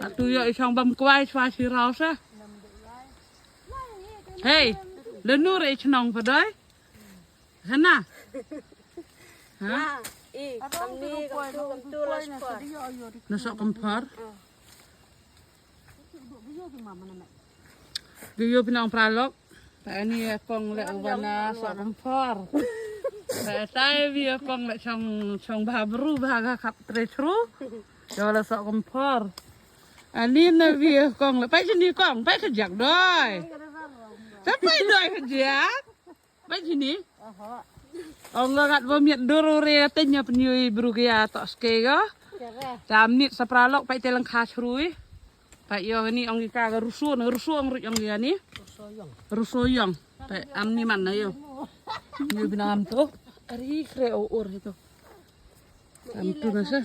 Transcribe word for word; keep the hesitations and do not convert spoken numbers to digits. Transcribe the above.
Atu yo i chong bam kwai chwa si rau sa. Hey, le nur i chnong padoi. Hana. Ha? Na sok kompor. Giyo pinang pralok. Pa ani kong le wana sok kompor. Pa tai bi kong le chong chong ba bru ba ga kap tre chru. Yo le sok kompor. Ani na bi kong le pa chini kong pa kajak doi. Sa pa doi kajak. Ba jini? Ong ga gat ba miet dur ure tenya penyui bru ga to ske ga. Tam nit sa pralok pa te lang kha chrui. Pa yo ni ong ka ga rusun rusun ru ong ga ni. Rusoyong. Pa am ni man na yo. Ni binam tu. Ari kre o or itu. Am tu na sa.